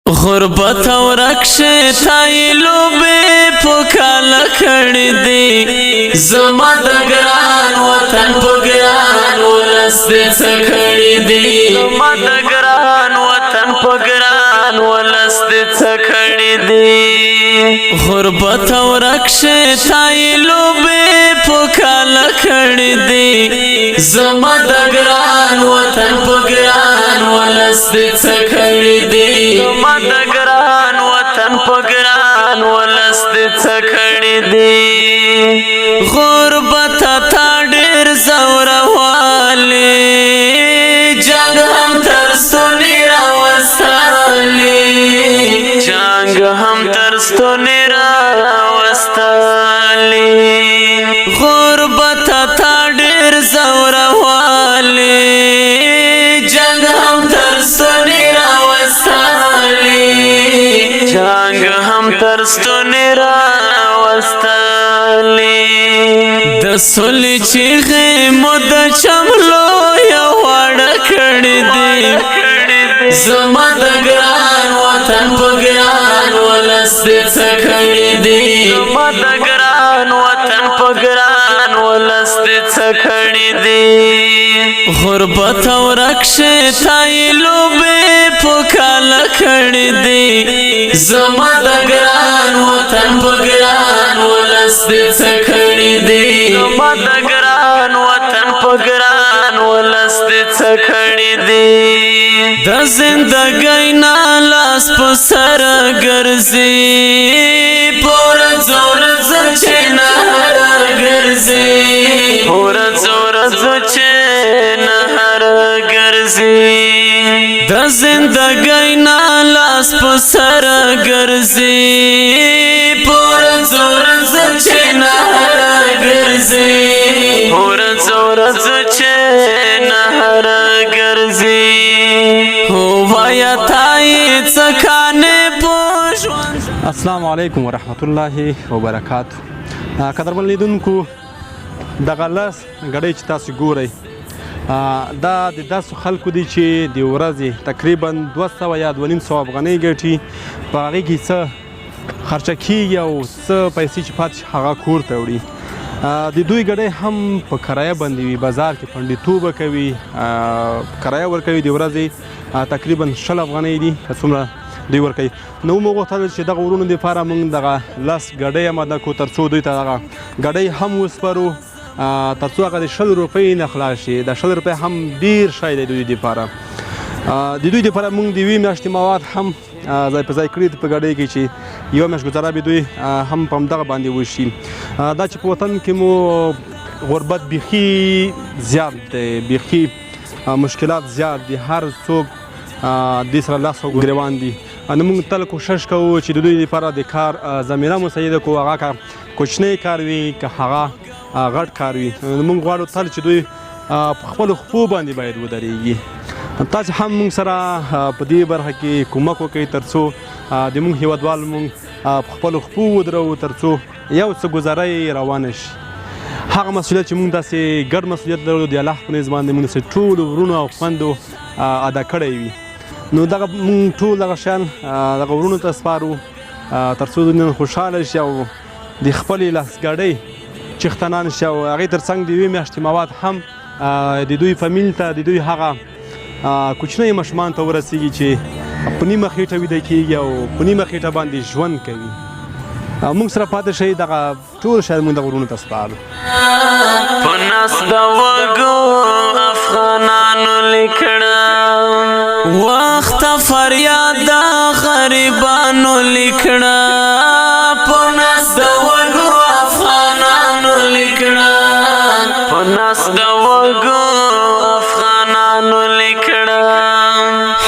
غربت او رکشه تای لوبه پکال کړی دی. زما د ګران وطن په ګران ولس دې څه کړی دی؟ زما د ګران وطن په ګران ولس دې څه کړی دی؟ غربت او رکشه تای لوبه پکال کړی دی. زما د ګران وطن په ګران ولس دې څه کړی دی؟ زما د ګران وطن په ګران ولس دې څه کړی دی؟ غربت تا ډېر زوروالی، جنگ هم تر ستوني راوستلی، جنگ هم تر ستوني راوستلی. غربت تا ډېر زوروالی، جنگ هم تر ستوني راوستلی، جنگ هم تر ستوني راوستلی. د سولې چیغې مو د چملو یو واړه کړي دي. زما د ګران وطن په ګران ولس دې څه کړي دي؟ زما د ګران وطن په ګران ولس دې څه کړي دي؟ غربت او رکشه تای لوبه پکال کړي دي. زما د ګران وطن په ګران ولس دې څه کړي دي؟ زما د ګران وطن په ګران ولس دې څه کړي دي؟ د زندګۍ نه لاس په سر ګرځي، پور زور چې نه ګرځي، پور زور چې نه ګرځي. د زندګۍ نه لاس په سر ګرځي، پور زور چې نه ګرځي، پور زور چې نه ګرځي. هو وایا تای څکانه پوښ. السلام علیکم ورحمت الله وبرکاتو. قدرمن لیدونکو، دغه لس ګړۍ چې تاسو ګورئ، دا د داسو خلکو دي چې د ورځې تقریبا 200 یا 250 افغانۍ ګټي. په هغې کې څه خرچه کیږي او څه پیسې چې پاتې شي هغه کور ته وړي. د دوی ګډۍ هم په کرایه باندې وي، بازار کې پنډیتوب کوي، کرایه ورکوي. د ورځې تقریبا 20 افغانۍ دي که څومره دوی ورکوي. نو موږ غوښتل چې دغه ورونو دپاره موږ دغه لس ګډۍ اماده کړو، تر څو دوی ته دغه ګډۍ هم وسپارو، تر څو هغه د 20 روپۍ نه خلاص شي. د 20 روپۍ هم ډېر شی دی دوی دپاره. د دوی دپاره موږ د یوې میاشتې مواد هم ځای په ځای کړي په ګاډۍ کې، چې یوه میاشت ګزاره به دوی هم په همدغه باندې وشي. دا چې په وطن کې مو غربت بیخي زیات دی، بیخي مشکلات زیات دي، هر څوک دې سره لاس او ګریوان دي. نو موږ تل کوشش کوو چې د دوی لپاره د کار زمینه مساعده کړو، هغه که کوچنی کار وي که هغه غټ کار وي. نو موږ غواړو تل چې دوی په خپلو خپو باندې باید ودرېږي. تاسو هم موږ سره په دې برخه کې کومک وکړئ، تر څو د موږ هیوادوال موږ په خپلو خپو ودروو، تر څو یو څه ګزاره یې روانه شي. هغه مسؤلیت چې موږ داسې ګډ مسؤلیت لرو، د الله په نزد باندې موږ داسې ټولو ورونو او خوندو ادا کړی وي. نو دغه موږ ټول دغه شیان دغه ورونو ته سپارو، تر څو دوی نن خوشحاله شي او د خپلې لاسګاډۍ چښتنان شي، او هغې تر څنګ د یوې میاشتې مواد هم د دوی فامیل ته، د دوی هغه کوچنیو ماشومان ته ورسیږي چې په نیمه خېټه ویده کېږي او په نیمه خېټه باندې ژوند کوي. موږ سره پاتې شئ، دغه ټول شیان موږ دغه ورونو ته سپارو. په نس د وږو افغانانو لیکړه، وخت فریاد د غریبانو لیکړه، په نس د وږو افغانانو لیکړه، په نس د وږو افغانانو لیکړه.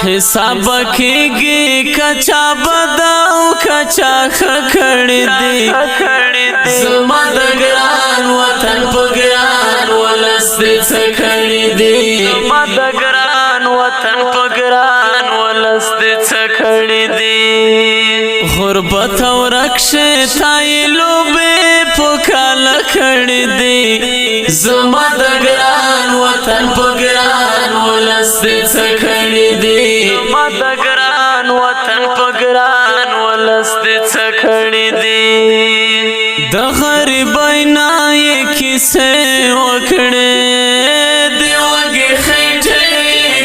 حساب کېږي کچا بد او کچا ښه کړي دي. زما د ګران وطن په ګران ولس دې څه کړي دي؟ زما د ګران وطن په ګران ولس دې څه کړي دي؟ غربت او رکشه تای لوبه پکال کړي دي. زما د ګران وطن په ګران ولس دې څه کړي دي؟ زما د ګران وطن په ګران ولس دې څه کړي دي؟ د غریبۍ نه یې کیسې وکړې، د وږي خېټې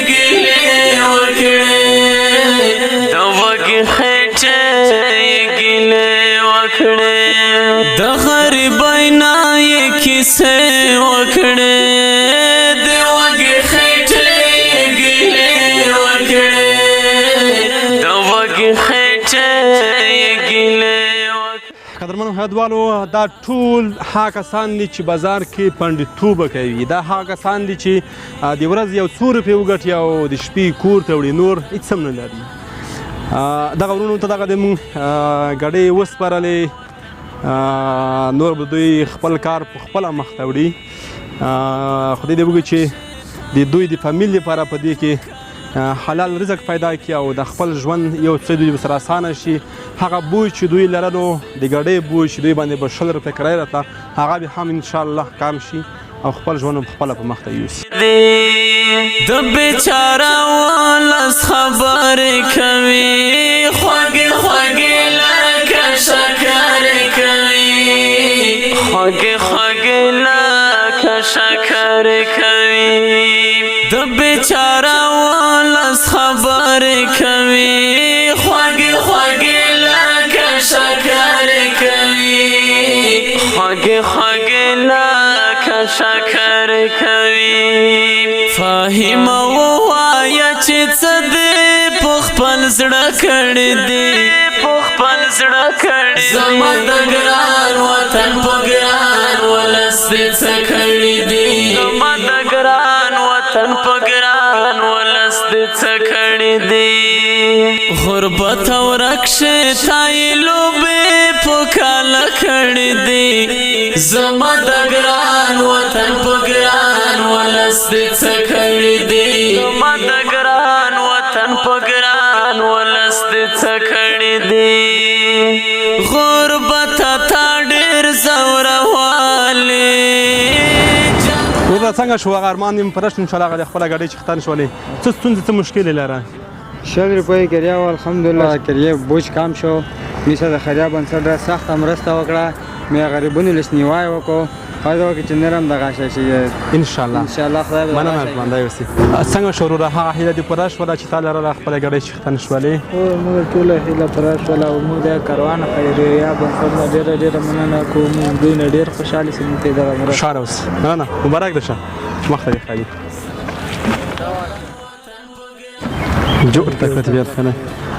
ګیلې وکړې، د وږي خېټې ګیلې وکړې، د غریبۍ نه یې کیسې وکړې، د وږي خېټې ګیلې وکړې، د وږي خېټې ګیلې وکړې. قدرمنو هیوادوالو، دا ټول هغه کسان دي چې بازار کې پنډیتوب کوي. دا هغه کسان دي چې د ورځې یو څو روپۍ وګټي او د شپې کور ته وړي، نور هېڅ هم نه لري. دغه وروڼو ته دغه د موږ ګاډۍ وسپارلې. نور به دوی خپل کار په خپله مخته وړي. خدای دې وکړي چې د دوی د فامیل لپاره په دې کې حلال رزق پیدا کړي او د خپل ژوند یو څه دوی سره اسانه شي. هغه بوی چې دوی لرلو، د ګاډۍ بوی چې دوی باندې به 20 روپۍ کرایه راتله، هغه به هم انشاءالله کم شي او خپل ژوند هم خپله په مخته یوسي. د بیچاره ولس خبرې کوي، خوږې خوږې لکه شکر کوي، خوږې خوږې لکه شکر کوي، د بیچاره ولس خبرې کوي، خوږې خوږې لکه شکر کوي، خوږې خوږې لکه شکر کوي. فهیمه ووایه چې څه دې په خپل زړه کړي دي، په خپل زړه کړي. زما د ګران وطن په ګران ولس دې څه کړي دي؟ زما د ګران وطن په ګران ولس دې څه کړي دي؟ غربت او رکشې تای لوبې په کاله کړي دي. زما د ګران وطن په ګران ولس دې څه کړي دي؟ زما د ګران وطن په ګران ولس دې څه کړي دي؟ غربت تا ډېر زورولې. وروره، څنګه شو هغه ارمان دې پوره شو؟ انشاءالله هغه د خپله ګاډۍ چې ختن شولې، څه ستونزې څه مشکل یې لره؟ 20 روپۍ کریه و، الحمدلله کریه بوج کم شو. میسه د خیریه بنسټ ډېره سخته مرسته وکړه، مې غریبونو لاسنیوی وکړو. خدای وکړي چې نور هم دغه شی شي انشاءالله. انشاءالله خدای به مننه، دغه شی. ژوندی اوسې. څنګه شو وروره، هغه هیله دې پوره شوله چې تا لرله، خپله ګاډۍ چې ختن شولې؟ هو، موږ ټوله هیله پوره شوله او موږ د کاروان خیریه بنسټ نه ډېره ډېره مننه کوو. موږ دوی نه ډېر خوشحاله چې موږ ته یې دغه مرسته. خوشحاله اوسې، مننه، مبارک دې شه، مخته دې ښه وي. جوړ تکړه طبیعت ښه دی.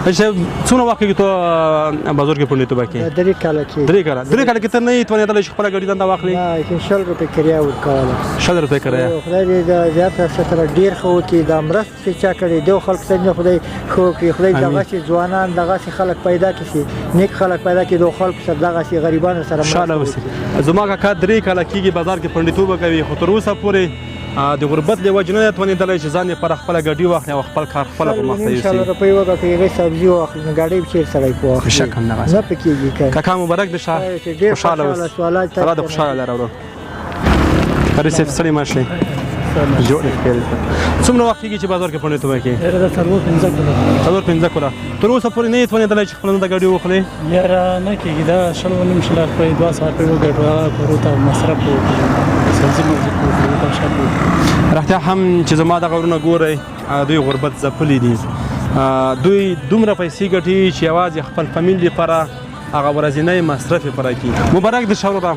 اچھا، څومره وخت کېږي ته بازار کې پنډیتوب کې؟ 3 کاله کېږي. 3 کاله، 3 کاله کې ته نه یې توانېدلی چې خپله ګاډي ځان ته واخلې؟ نه، چې 20 روپۍ کرایه ورکوله. 20 روپۍ کرایه. خدای دې دا زیات سره ډېر ښه وکړي. دا مرسته چې چا کړې دغو خلکو ته دې خدای ښه وکړي. خدای دغسې ځوانان، دغسې خلک پیدا کړي، چې نیک خلک پیدا کړي، دغو خلکو سره دغسې غریبانو سره مرسته خوشحاله وکړي. اوسې. زما کاکا 3 کاله کېږي بازار کې پنډیتوب کوي، خو تر اوسه پورې د غربت له وجې نه دی توانېدلی چې ځان یې پر خپله ګاډي واخلي او خپل کار خپله په مخته 20 یوسي. روپۍ وګټي، هغې سبزي واخلي، نو ګاډۍ به چېرې سړی په واخلي؟ بېشکه همدغسې. نه په کېږي که. کاکا مبارک دې شه، ډېر خوشحاله خوشحاله اوسې. شو، الله دې الله دې خوشحاله لره. ورور قاري صاحب، ستړي مه شئ، جوړ یې خیر. څومره وخت کېږي چې بازار کې پنډیتوب کوې؟ یاره، دا څلور پنځه کاله. څلور پنځه کاله. تر اوسه پورې نه یې توانېدلی چې خپله ځان ته ګاډي واخلې؟ یاره، نه کېږي. دا 20 ونیم 20 روپۍ، 200 روپۍ وګټو، هغه کورو ته مصرف وکړو، سبزي مبزي وکړو، تماشا وکړو. رښتیا هم چې زما دغه ورونه ګورئ، دوی غربت ځپلي دي. دوی دومره پیسې ګټي چې یوازې خپل فامیل لپاره هغه ورځنی مصرف یې پوره کړي. مبارک دې شه وروره،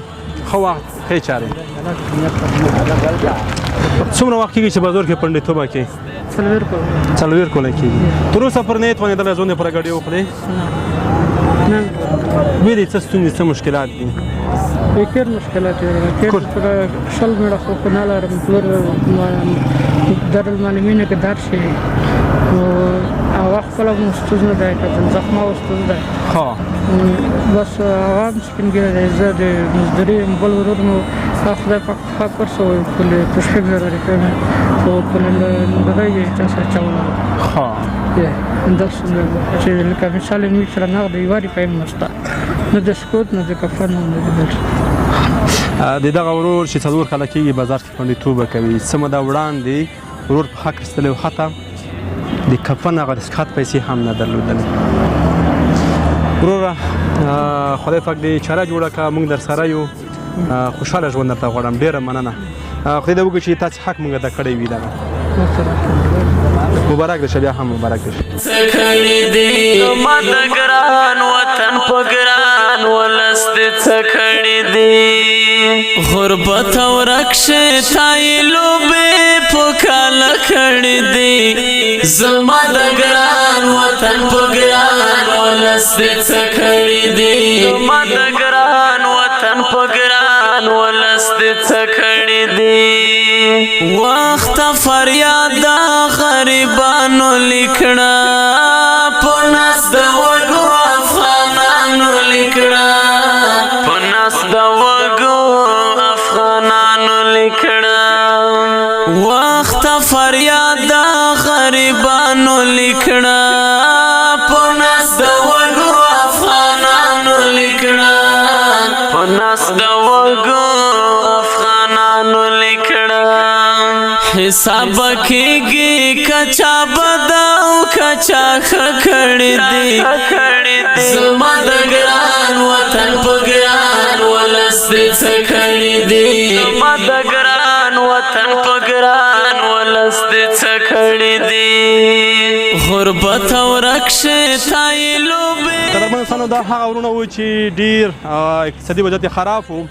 ښه وخت ښې چارې. څومره وخت کېږي چې بازار کې پنډیتوب کوې؟ 40 کاله. 40 کاله کېږي. تر اوسه پورې نه یې توانېدلی ځان دې پوره ګاډي وخورې؟ نه. ویلې څه ستونزې څه مشکلات دي؟ ډېر مشکلات دي. ډېر 20 میړه خو نه لرم. پلور دارالمعلمینو کې درس شي، نو هغه خپله مو ستونزه ده، که زخمه ستونزه ده. بس هغه هم سپین ږیری دی، زه د مزدوري یم. بل ورور مو هغه خدای پاک ښه پرسه پولې په 60,000 روپۍ مې په پولې دغه یې چا سره چوله. دا ستونزه ده چې لکه مثال یې موږ سره نغد یوه روپۍ هم نشته، نه د سکوت، نه د کفن، نه د بل. د دغه ورور چې 4 کاله کېږي بازار کې پنډیتوب کوي، څه موده وړاندې ورور په حق ایستلی و، حتی د کفن هغه د سکات پیسې هم نه درلودلې. وروره، خدای پاک دې چاره جوړه کړه، موږ در سره یو. خوشحاله ژوند درته غواړم. ډېره مننه. خدای دې وکړي چې تاسو حق موږ ادا کړی وي. دغه مبارک دې شه، بیا هم مبارک دې شه. څه کړي دي زما د ګران وطن په ګران ولس دې څه کړي دي؟ غربت او رکشې تای لوبې په کاله کړي دي. زما د ګران وطن په ګران ولس دې څه کړي دي؟ زما د ګران وطن په ګران ولس دې څه کړي دي؟ وخت فریاد د غریبانو لیکړه، په نس د وږو افغانانو لیکړه، په نس د وږو افغانانو لیکړه. وخت فریاد د غریبانو لیکړه، په نس د وږو افغانانو لیکړه، په نس د وږو افغانانو لیکړه. حساب کېږي کچا بداو کچا کړی دی. زما د ګران وطن په ګران ولس دې څه کړی دی؟ زما د ګران وطن په ګران ولس دې څه کړی دی؟ غربت او رکشې تای لوبې. قدرمن دوستانو، دا هغه ورونه وو چې ډیر اقتصادي وضعیت یې خراب وو.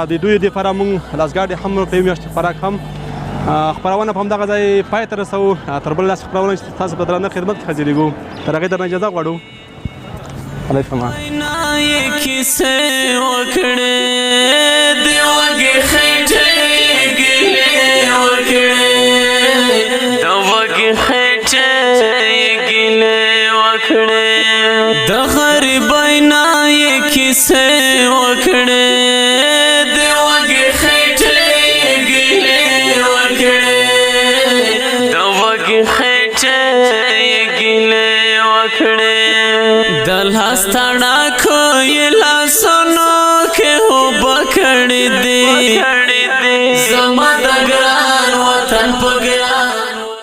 د دوی دپاره موږ لاسګاډي هم په یو میاشت خوراک هم. خپرونه په همدغه ځای پای ته رسوو. تر بل داسې خپرونه چې تاسو په درنه خدمت کې حاضرېږو، تر هغې درنه اجازه غواړو. خدای په امان. یې کیسې وکړې، د وږي خېټې ګیلې وکړې، د وږي خېټې ګیلې وکړې. د غریبۍ نه یې کیسې وکړې، د وږي خېټې ګیلې وکړې، د وږي خېټې ګیلې وکړې. د لاس تڼاکو یې لاسونو کې اوبه کړې دي.